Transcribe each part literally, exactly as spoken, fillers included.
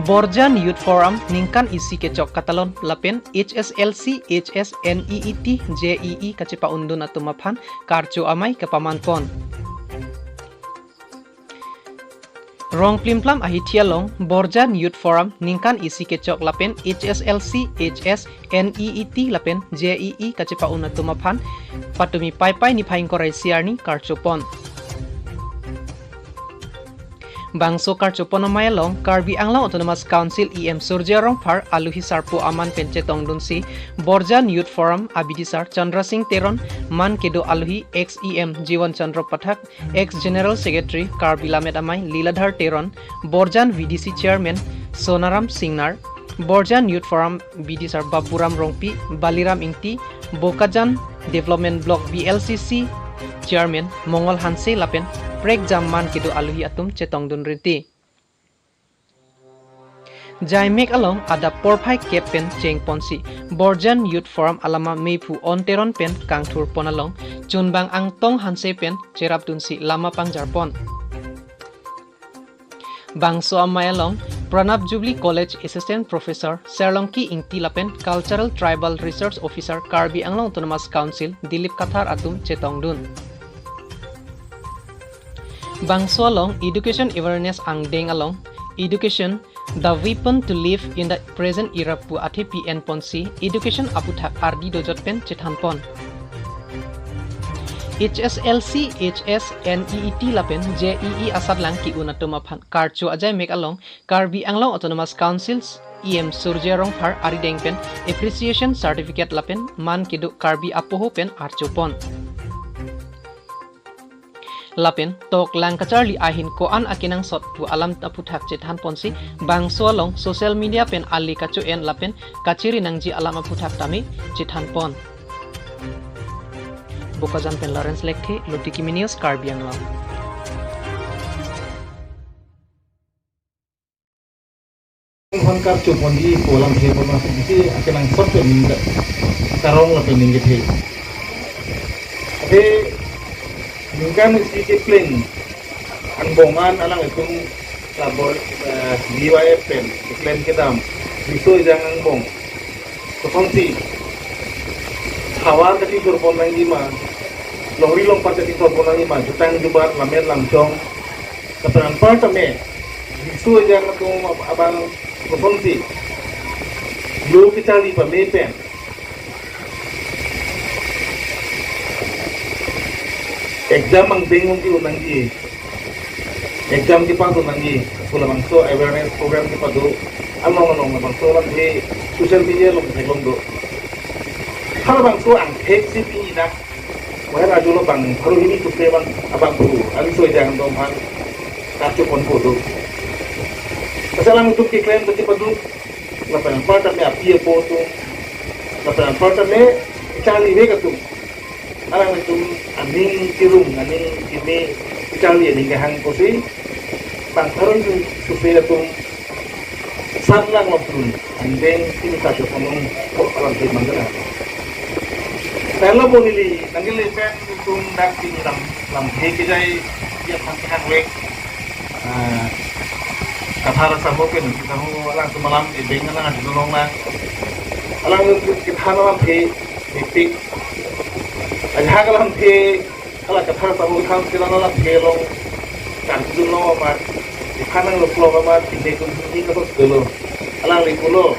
Borjan Youth Forum ningkan isi kechok katalon lapen H S L C, H S, N E E T, J E E kachepa-undun atum aphan karcho amei kepaman pon. Rongplimplam ahithi along Borjan Youth Forum ningkan isi kechok lapen H S L C, H S, N E E T lapen J E E kachepa-un atum aphan patumi Paipai niphai ingkoi ra isi arni karcho pon. Bangso karcho pon amei along Karbi Anglong Autonomous Council E M Surjya Rongphar aluhi sarpo aman pen chetongdunsi Borjan Youth Forum abidisar Chandra Singh Teron, man kedo aluhi ex E M Jiwan Chandra Pathak, ex General Secretary Karbi Lammet Amei Liladhar Teron, Borjan V D C Chairman Sonaram Singnar, Borjan Youth Forum bidisar Bapuram Rongpi, Baliram Ingti, Bokajan Development Block B L C C Chairman Mongol Hanse lapen prekjam man kedo aluhi atum chetongdun rinti. Jaimek along adap porphai kep pen cheng ponsi Borjan Youth Forum alama meiphu On Teron pen kangthur pon along chunbang Angtong Hanse pen cherapdunsi lama pangjar pon. Bangso amei along Pranab Jubilee College Assistant Professor Serlongki Ingti lapen Cultural Tribal Research Officer Karbi Anglong Autonomous Council Dilip Kathar atum chetongdun. Bangso along education awareness angdeng along Education, the weapon to live in the present era pu athepi en ponsi education aputhak ardi dojot pen chethan pon. H S L C, H S, N E E T lapen J E E asatlang ki-un atum aphan karcho ajaimek along Karbi Anglong Autonomous Council E M Surjya Rongphar arideng pen appreciation certificate lapen man kedo Karbi apoho pen archo pon. Lapen toklang kacharli ahin ko-an akenangsot pu alam aputhak chethan ponsi bangso along social media pen ali kacho-en lapen kachiri nangji alam aputhak tame chethan pon. Bokajan pen Lawrence Lekthe, Lotiki Mini News, Karbi Anglong. Hon karcho ponji pu alamthe pon ma si akenangsot pen karong lapen ning kethe. Ate ningkan isi keplang angbong an alanglitum labor, eh, D Y F pen keplang kedam riso ejang angbong. Kosonsi havar kachingthur pon nangji ma, longri longpat kachingthur pon nangji ma, jutang jubat, lammet lamchong. Lapen anparta me, riso ejang atum ab-, abang kosonsi lo kacharli pame pen exam angdeng ong ki-un nangji, exam kepado nangji pu labangso awareness program kepado along along labangso alamthe social media along theklong do. Halabangso angthek si pini dak wahera julo bang pharo hini tupe bang abang pu ariso ejang dom han karcho ponpo do. Kasalang utup keklem tadi padu lapen anparta me api apo atum, lapen anparta me charlivek atum, alanglitum aning kirung, aning kimi charli aning kehang pusi bang pharo hini tupe atum sat lang lo pun angdeng pini karcho pon ong ko alamthe mangkana. Pehla bo neli nangkele pen itum dak pini lam, lamthe kejai dia phan kehang vek. Ah, Kathar Samo pen, Kathar Samo alangtum alam, eh, beng alang adi nolong lang. Alang kethan alamthe mepik. Ajahak alamthe, ala Kathar Samo kethan kelang alamthe along kangdun long amat, kethan nanglo klong amat, pine tum hini kathot dolo. Alangli pulo,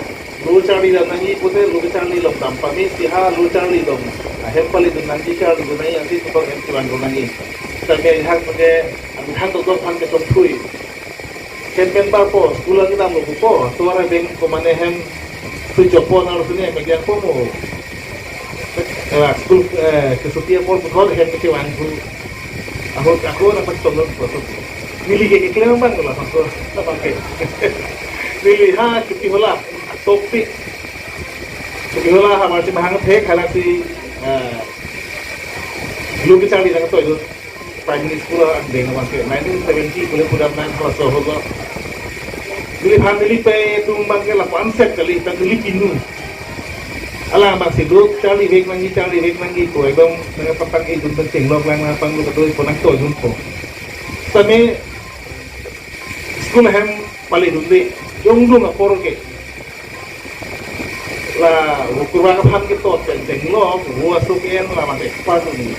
lo charli dam nangji pute lo kacharli along dam pame si ha lo charli along ahem palidun nangji, charlidun nangji, ansi tupang hem kevang dun nangji. Tame ajahak pake, ang hang dokdok phan ketong thui. Hem pen barpo, school lagi damlo pupo, tuara beng komane hem thui chopo nang rusuni hem egyan pomo. Eh, school, eh, kesuti apor puthot hem kevang thu. Ahut ako na pas tolong puthot. Neli ke keklem bang ko la ko. Apa ke? Neli ha chuti hola, topik. Chuti hola hamar si mahang thek hala si, eh, lo kacharli nangtoi lo. Primary school angdeng abangke nineteen seventy pule pudam nang kelas so hogo. Neli phan neli pe tum abangke lapu-an set kali ta neli pinu. Alang abangsi duk charlivek nangji, charlivek nangji ko ekdom nangpatang idun pen chenglok lang nangpanglo kadoi ko nangtoidunpo. Tame school hem palidunde. Yongdung apor ke. La Vukurvak aphan ketot pen tenglo, vo asuk en la mas expert un.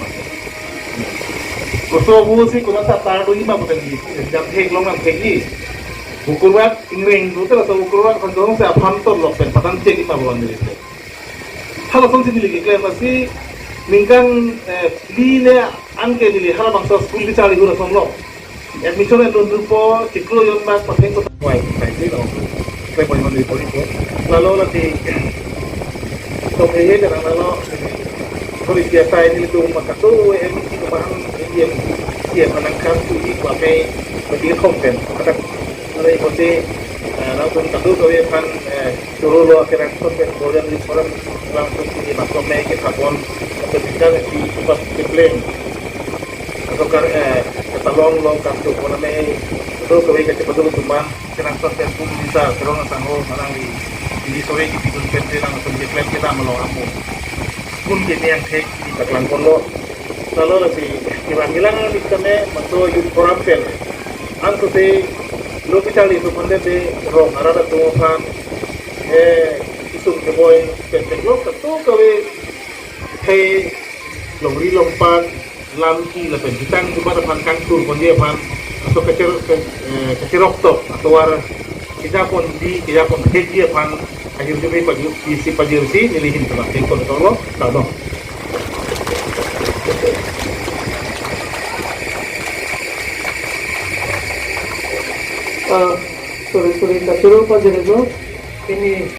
Koso vo si komat satar do ima putang di, jam theklong nang thekji. Vukurvak ingreng do te laso Vukurvak aphan dong se aphan totlok pen patan chek ima bolan diri. Hala asonsi neli keklem lasi ningkan, eh, phli le anke neli halabangso school teacher ihur asonlo. Admission endun dupo, chiklo jon bak patheng kota. Wai, paisi lo. Klem oi mandi pori po. Lalo lati. To kaya kadang lalo. Kori siya tayo nelitum makato, eh, misi ko bahang, eh, siya manangkap tu i kwa may, bagi kompen. Kadang, ano ipote, eh, langsung kadokave aphan, eh, choro lo akhirnya konten bolan di forum langsung di masuk may ke sabon atau bisa di tempat kepleng atau kar, eh, ketalong lo kartu kona may itu kawai kacipatu cuma kenang konten pun bisa terong sangho manang di di sore di pidun pente langsung kepleng kita melong amu pun kini yang thek di taklang kono. Lalo lasi kilang kilang di kami masuk youth forum pen. Ang tu te lo kicharli tu pande te rong arat atum aphan, eh, isung keboi pen pen lo kadokave, eh, longri longpat lamki lapen kitang jubat aphan kangtur ponji aphan aso kacher, eh, kacherok tok atovar kejapon di kejapon thekji aphan ahirjume pajir si pajir si nelihin telah tingkon tolo tadong. Ah, sorry, sorry, kachoro pajir do. Ini